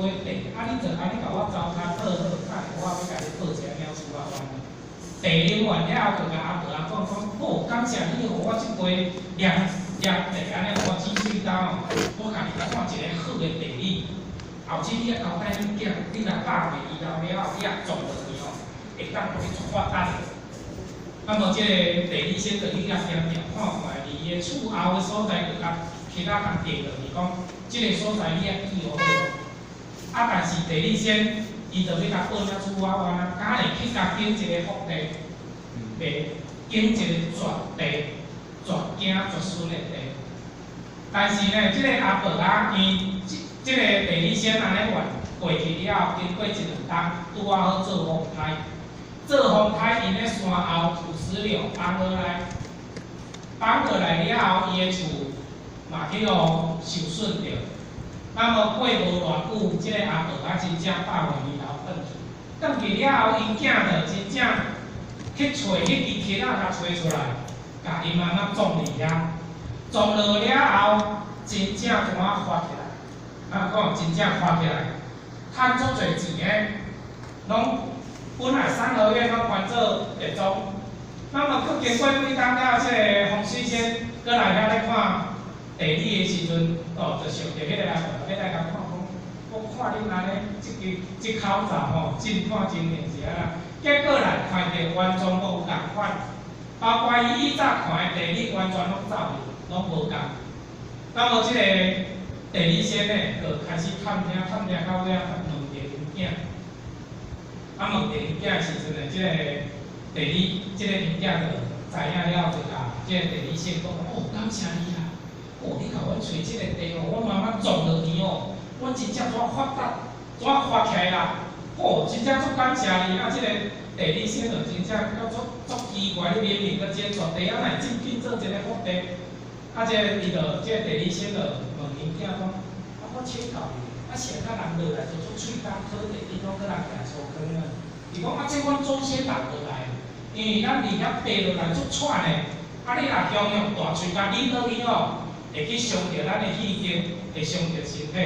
杯茶，啊，你就按呢共我糟跤倒好，等下我欲共你報一个鳥鼠仔丸。茶啉完了後，就共阿婆仔講講，好，感謝你予我這杯涼涼茶，按呢予我止喙焦哦。我共你看一個好的地理，後次你愛交代恁囝，你若百歲以後了後，你若種落去吼，會當予你足發達的。啊，無這個地理先就去遐行行看看，佇伊的厝後的所在，就共其他共地落去講，這個所在你愛記好。啊，但是地理先，伊就欲共報領厝仔灣啊，敢會去共揀一个福地，袂揀一個絕地、絕子絕孫的地。但是呢，這個阿婆仔，伊這這個地理先按呢願過去了後，經過一兩冬，拄仔好做風颱，做風颱，𪜶咧山後土石流崩落來，崩落來了後，伊的厝嘛去予受損著。那麼過無偌久，這個阿婆仔真正百歲彌留轉去，轉去了後，𪜶囝就真正去揣彼支樯仔，共揣出來，共𪜶媽媽種佇遐，種落了後，真正怎仔發起來？啊，講真正發起來，趁足濟錢的，攏本來三合院攏捐做地莊，那麼閣經過幾冬了，這個風水先閣來遐咧看地理的時陣，哦，就想著彼個阿婆欲來共看講，我看恁按呢，這支這口罩吼，真看真現是按怎，結果來看著完全無仝款，包括伊以早看的地理完全攏走去，攏無仝。那麼這個地理先呢，就開始探聽探聽到尾仔，問著𪜶囝，啊問著𪜶囝的時陣呢，這個地理這個𪜶囝就知影了，就共這個地理先講，哦，感謝你啦。哦，你共阮揣這個地哦，阮媽媽種落去哦，阮真正怎發達，怎發起來啦？哦，真正足感謝你啊！這個地理先就真正閣足足奇怪，你明明閣這個絕地，啊，哪會進變做一個福地？啊，這個伊就這個地理先就問𪜶囝講，啊，我請教你，啊，啥個人落來就足喙焦討地，恁攏閣人徛粗坑啊？伊講啊，這阮祖先留落來，因為咱佇遐爬落來足喘的，啊，你若雄用大喙共啉落去吼，會去傷著咱的氣經，會傷著身體。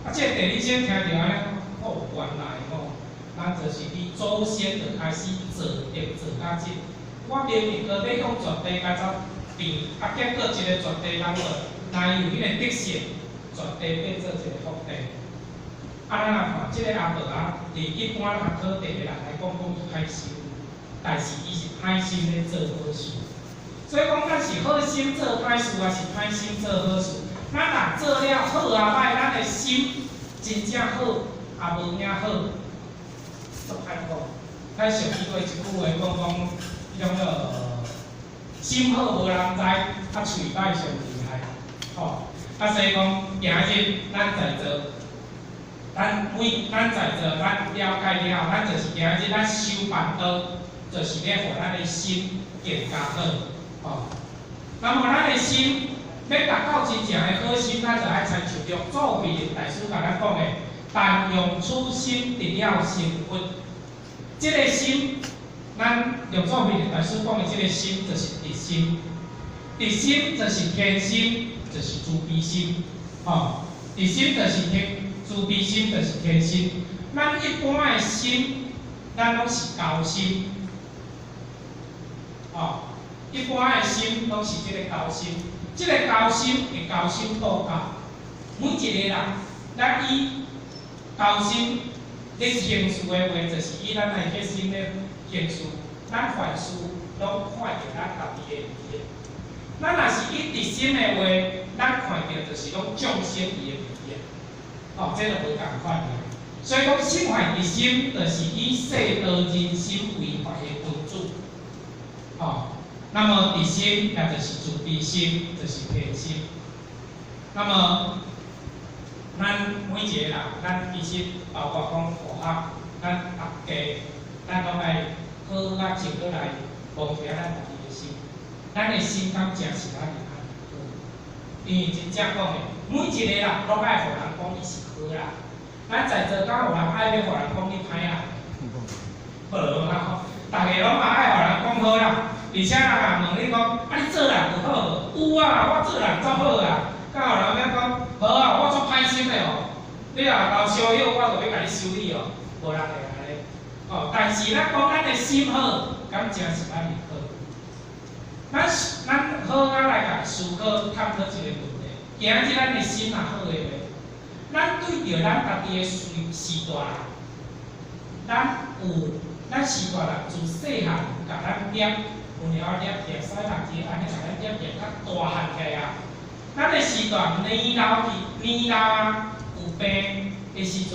啊，這個地理先聽著按呢，哦，原來吼，咱就是佇祖先就開始造業造到這。我明明閣欲用絕地共怎變，啊，結果一個絕地人就若有彼個德性，絕地變做一個福地。啊，咱若看這個阿婆仔，佇一般較討地的人來講，講伊歹心，但是伊是歹心咧做好事。所以講，咱是好心做歹事，抑是歹心做好事？咱若做了好抑歹，咱的心真正好，也無影好，足歹講。咱上記過一句話講講，彼種叫心好無人知，啊喙歹上厲害，吼。啊，所以講，今日咱在座，咱每咱在座，咱了解了後，咱就是今日咱修辦道，就是咧予咱的心更加好。吼，那麼咱的心欲達到真正的好心，咱就愛參像六祖慧能大師共咱講的：但用此心，直了成佛。這個心，咱六祖慧能大師講的這個心，就是直心。直心就是天心，就是慈悲心。吼，直心就是天，慈悲心就是天心。咱一般的心，咱攏是猴心。吼。一般的心攏是這個猴心，這個猴心會勾心鬥角。每一個人，咱以猴心咧行事的話，就是以咱的彼心咧行事。咱凡事攏看著咱家己的利益。咱若是以直心的話，咱看著就是攏眾生伊的利益。哦，這就無仝款的。所以講，心懷直心，就是以世道人心為懷的本主。哦。那麼直心，也就是慈悲心，就是天心。那麼，咱每一個人，咱其實包括講佛學，咱大家，咱攏愛好好仔靜落來，摸一下咱家己的心。咱的心敢誠是咱的按呢好？因為真正講的，每一個人攏愛予人講伊是好人。咱在座敢有人愛欲予人講你歹人？無啦吼，逐个攏嘛愛予人講好啦。而且人若問你講，啊你做人有好無？有啊，我做人足好啊。敢有人欲講，無啊，我足歹心的哦。你若敖燒藥，我就欲共你修理哦，無人會按呢。哦，但是咱講咱的心好，敢誠是咱的好？咱好仔來共思考探討一個問題。今仔日咱的心若好的話，咱對著咱家己的序大人，咱有咱序大人自細漢共咱捏，有了捏捏使人去按呢共咱捏捏較大漢起來啊。咱的序大年老去，年老啊，有病的時陣，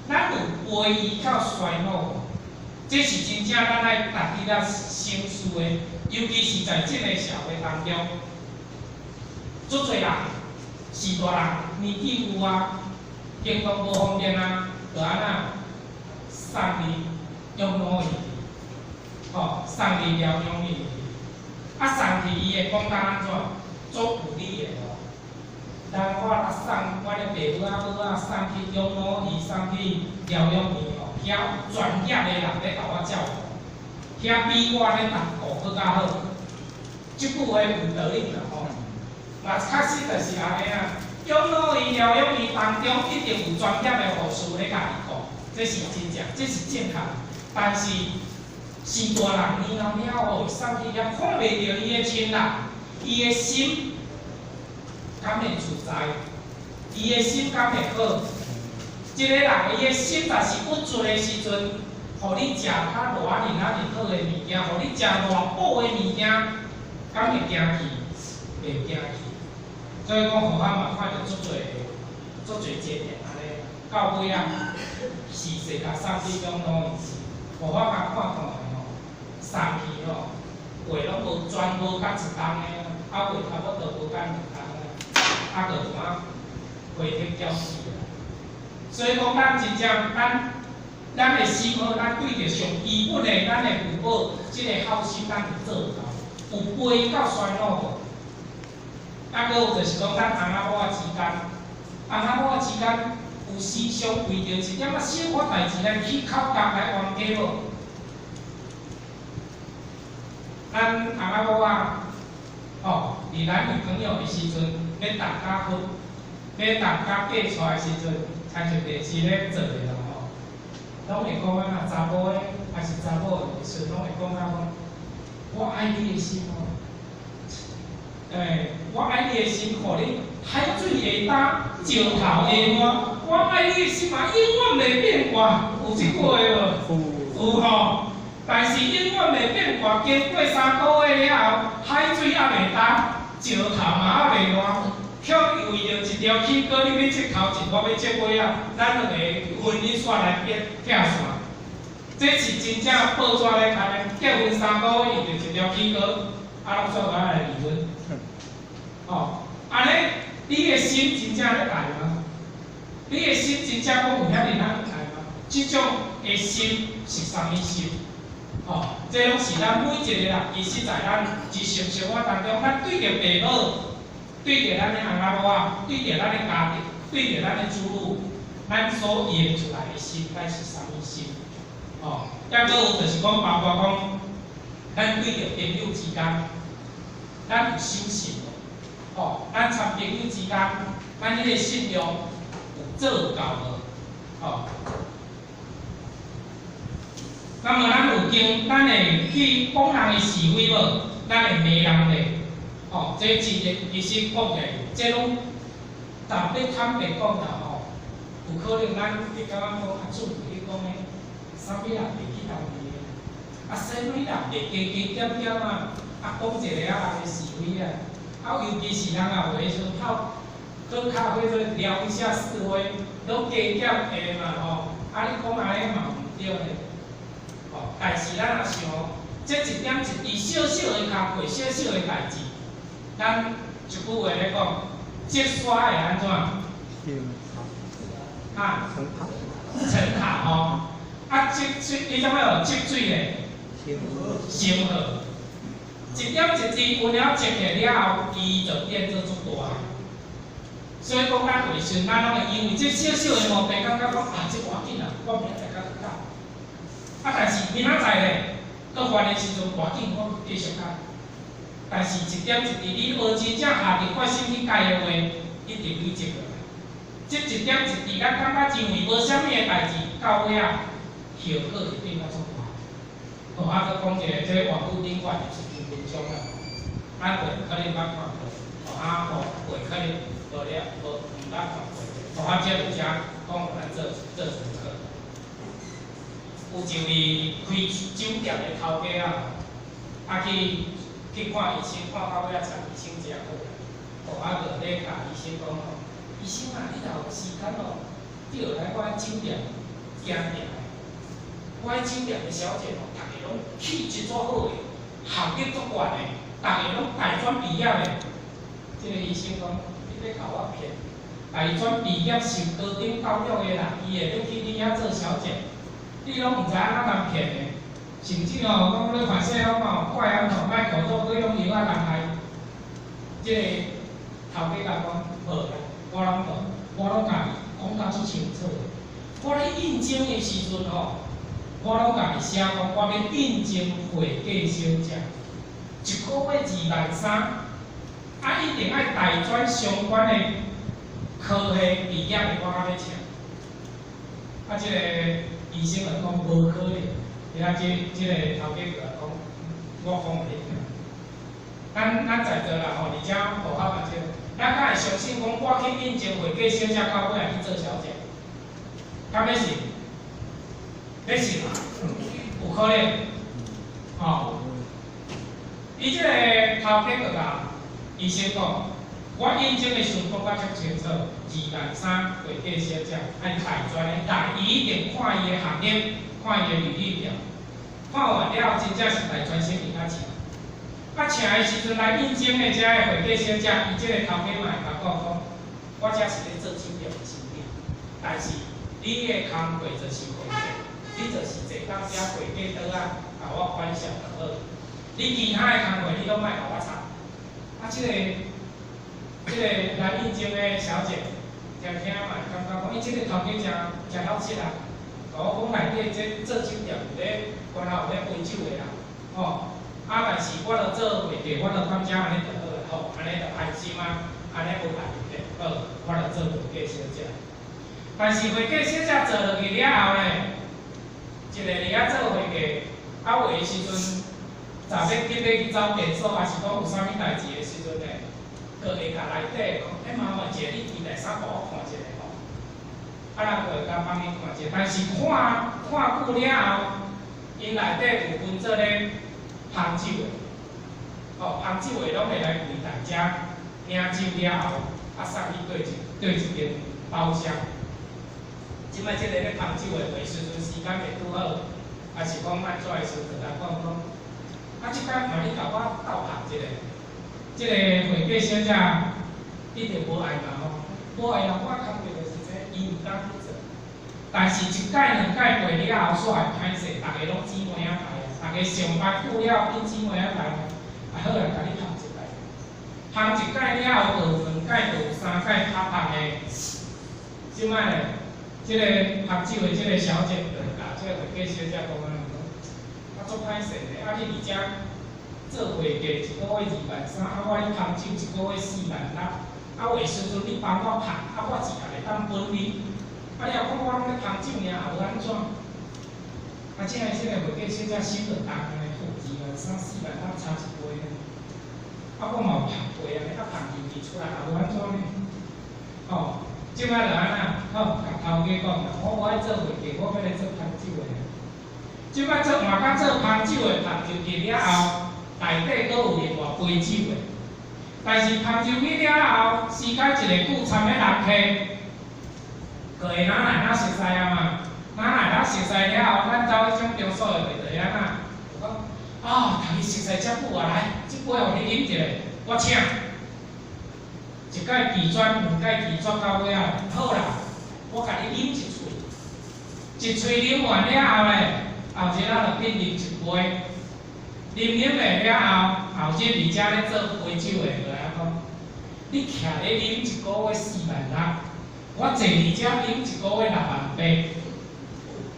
咱有陪伊到衰老無？這是真正咱愛家己來省思的，尤其是在這个社會當中，足濟人序大人年紀有啊，行動無方便啊，就按怎送去養老院，吼，送去療養院，啊，送去伊會講甲按怎？足有理的哦。人我啊送阮的爸母仔母仔送去養老院，送去療養院吼，遐有專業的人咧共我照顧，遐比我咧逐顧閣較好。這句話有道理啦吼，嘛確實就是按呢啊。養老院、療養院當中一定有專業的護士咧共伊顧，這是真正，這是正確。但是序大人年老了後，送去遐看袂著伊的親人，伊的心敢會自在？伊的心敢會好？一個人伊的心若是鬱卒的時陣，予你食較偌爾仔爾好的物件，予你食偌補的物件，敢會驚去？袂驚去。所以講，予我嘛看著足濟足濟經驗按呢，到尾仔是勢共送去養老院，予我共看看的吼，送去吼，話攏無全無甲一冬的，啊話差不多無甲兩冬的，啊就怎啊回天繳死啊。所以講，咱真正咱的心好，咱對著上基本的咱的父母，這个孝心咱有做有夠，有陪到衰老無？啊，閣有就是講，咱翁仔某仔之間，翁仔某仔之間有時常為著一點仔小可代誌來起口角來冤家無？咱翁仔某仔，吼，佇男女朋友的時陣，欲談結婚，欲談嫁娶的時陣，親像電視咧做的啦吼，攏會講按怎查某的，抑是查某的時陣，攏會講甲講，我愛你的心哦，欸，我愛你的心，予你海水會焦，石頭會爛，我愛你的心嘛，永遠袂變卦，有這句話無？有吼。但是永遠袂變卦，經過3個月了後，海水猶袂焦，石頭嘛猶袂爛，卻為著一條起果，你欲折頭前，我欲折尾仔，咱兩個婚姻煞來變拆散。這是真正報紙咧刊的，結婚三個月，為著一條起果，啊，攏煞閣來離婚。吼，按呢，你的心真正咧愛嗎？你的心真正講有遐爾仔愛嗎？這種的心是啥物心？吼，這攏是咱每一個人，其實在咱日常生活當中，咱對著爸母，對著咱的翁仔某仔，對著咱的家庭，對著咱的子女，咱所用出來的心，該是啥物心？吼，抑閣有就是講，包括講，咱對著朋友之間，咱有守信無？吼，咱參朋友之間，咱彼個信用有做有夠無？吼。那麼咱有經，咱會去講人的是非無？咱會罵人咧？吼，這真正其實講起來，這攏特別坦白講啦吼，有可能咱會感覺講啊，主你講的，啥物人會去投伊的？啊，啥物人會加加減減啊？啊，講一个啊人的是非啊，啊，尤其是人啊有的時陣泡喝咖啡做聊一下是非，攏加減的嘛吼，啊，你講按呢嘛毋對咧。但是咱若想，這一點一滴小小的工課，小小的代誌，咱一句話咧講，積沙會按怎？啊？成塔吼。啊，積水，你知影無？積水咧？成河。一點一滴，有了積起了後，伊就變做足大。所以講，咱有時陣，咱攏會因為這小小的毛病，感覺講啊，這無要緊啦，我明仔載較去改。啊！但是明仔載咧，閣犯的時陣，無要緊，我繼續改。但是，一點一滴，你無真正下定決心去改的話，一定累積落來。這一點一滴，咱感覺認為無啥物的代誌，到尾仔後果就變甲足大。哦，啊，閣講一个，這個網路頂懸的一篇文章啦，咱會可能捌看過，哦，啊，吼，會可能無了，無毋捌看過。哦，啊，這就遮講予咱做做參考。有一位開酒店的頭家啊，啊去去看醫生，看到尾仔，請醫生食好。哦，啊，就咧共醫生講吼，醫生啊，你若有時間哦，你就來我酒店行行。我彼酒店的小姐吼，逐个攏氣質足好的，學歷足懸的，逐个攏大專畢業的。這个醫生講，你欲共我騙？大專畢業受高等教育的人，伊會欲去你遐做小姐？你攏毋知按怎共騙的，甚至吼，講你凡勢攏吼怪按吼，莫口罩閣用藥仔共害。這个頭家共講，無啦，我攏無，我攏共伊講甲足清楚的。我咧應徵的時陣吼，我攏共伊寫講，我欲應徵會計小姐，一個月2萬3，啊一定愛大專相關的科系畢業的，我才欲請。啊，這個醫生就講無可能，遐這這個頭家過來講，我講予你聽。咱咱在座啦吼，而且符合嘛這個，咱敢會相信講，我去應徵會計小姐，到尾仔去做小姐，敢欲信？欲信？有可能，吼。伊這個頭家閣共醫生講，我應徵的時陣講甲足清楚，2萬3會計小姐，愛大專的，但伊一定看伊的學歷，看伊的履歷表，看完了真正是大專生伊才請。啊，請的時陣來應徵的這个會計小姐，伊這個頭家嘛會共講講，我這是咧做酒店的生意，但是你的工課就是會計，你就是坐佇遮會計桌仔，共我管轄就好。你其他的工課你攏莫共我插。啊，這個這個來應徵的小姐，聽聽嘛會感覺講，伊這個頭家誠誠老實啊，共我講內底這做酒店有咧關頭有咧陪酒的啦，吼。啊，但是我著做會計，我著感覺按呢就好啦，吼，按呢就安心啊，按呢無壓力的，好，我著做會計小姐。但是會計小姐做落去了後咧，一个佇遐做會計，啊有的時陣，若欲急欲去走廁所，抑是講有啥物代誌的時陣咧，閣會共內底講，欸，麻煩者，你櫃台衫予我看一下吼。啊，人就會共幫伊看者，但是看看久了後，𪜶內底有分做咧捧酒的，吼，捧酒的攏會來櫃台遮領酒了後，啊送去佗一佗一間包廂。這擺這个咧捧酒的，有時陣時間袂拄好，抑是講按怎的時陣，就共講講，啊，這擺看你共我鬥捧一下，這個會計小姐一定無愛嘛吼，無愛啦，我工課就是這，伊毋敢去做。但是一擺兩擺過了後，煞會歹勢，逐个攏姊妹仔來啊，逐个上班久了變姊妹仔來啊，啊好來共你捧一擺，捧一擺了後，就有兩擺，就有三擺較捧的。這擺咧，這個捧酒的這個小姐就共這個會計小姐講按呢講，啊足歹勢咧，啊你佇遮做會計一個月2萬3，啊我咧捧酒一個月4萬6，啊有的時陣你幫我捧，啊我錢也會當分你。啊！你若講我攏咧捧酒爾，也無按怎。啊，這个這个會計小姐心就重按呢，好2萬3、4萬6差一倍呢。啊，我嘛有捧過按呢，啊捧入去出來也無按怎呢。吼，這擺就按怎？好，共頭家講啦，我無愛做會計，我欲來做捧酒的。這擺做換甲做捧酒的，捧入去了後，內底閣有另外陪酒的。但是捧入去了後，時間一个久，參个人客。就會哪來哪熟似啊嘛，哪來哪熟似了後，咱走彼種場所的會就會按怎？就講啊，共伊熟似遮久啊，來，這杯予你飲一下，我請。一擺拒絕，兩擺拒絕到尾仔，好啦，我共你飲一喙，一喙啉完了後咧，後日仔就變啉一杯，啉啉下了後，後日佇遮咧做陪酒的就來講，你徛咧啉一個月4萬6。我坐佇遮啉一個月6萬8，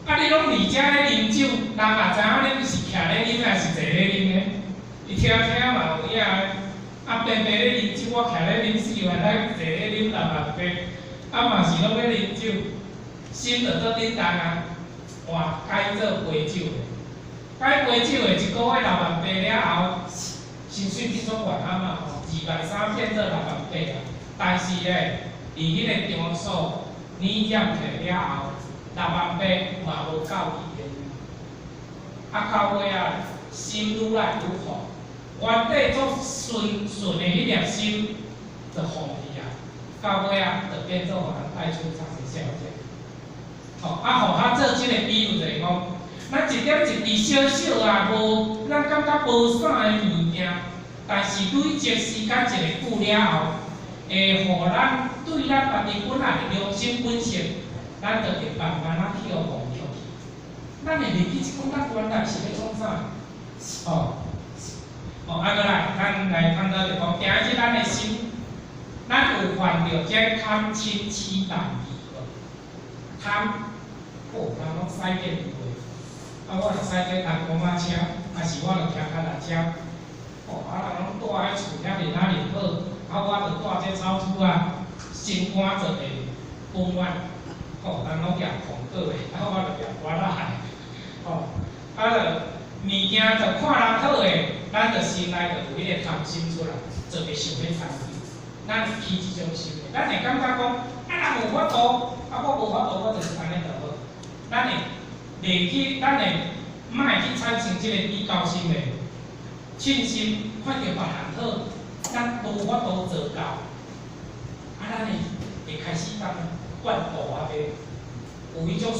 啊！你攏佇遮咧啉酒，人也知影恁是徛咧啉抑是坐咧啉的。伊聽聽嘛有影，啊，平平咧啉酒，我徛咧啉4萬六，坐咧啉6萬8，啊嘛是攏欲啉酒，心就做振動啊，換改做陪酒的，改陪酒的一個月6萬8了後，薪水變做懸啊嘛吼，2萬3變做6萬8啊。但是咧，佇彼個場所年檢起了後，六萬八嘛無夠伊的。啊，到尾啊，心愈來愈放，原底足純純的彼粒心就放去啊，到尾啊，就變做予人帶出場的小姐。吼，啊，予我做這個比喻就是講，咱一點一滴小小啊，無，咱感覺無啥的物件，但是累積時間一個久了後，會予咱對咱家己本來的良心本性，咱就會慢慢仔去予忘卻去。咱會袂記這講咱原來是欲創啥？吼，哦，啊，閣來，咱來探討就講，今日咱的心，咱有犯著這貪嗔癡慢疑無？貪，哦，人攏駛電動的，啊，我若駛這單公仔車，抑是我著騎跤踏車，哦，啊，人攏蹛佇厝遐爾仔爾好，啊，我著蹛這草厝仔，心肝做會不滿，吼，人攏舉蘋果的，啊，我著舉芭樂的，吼，啊，著物件就看人好的，咱就心內就有彼个貪心出來，就會想欲參與。咱會起這種心的，咱會感覺講，啊，人有法度，啊，我無法度，我就是按呢就好。咱會袂去，咱會莫去產生這個比較心的，嗔心，看著別人好，咱無法度做到，啊，咱會開始當怨妒啊，有彼種。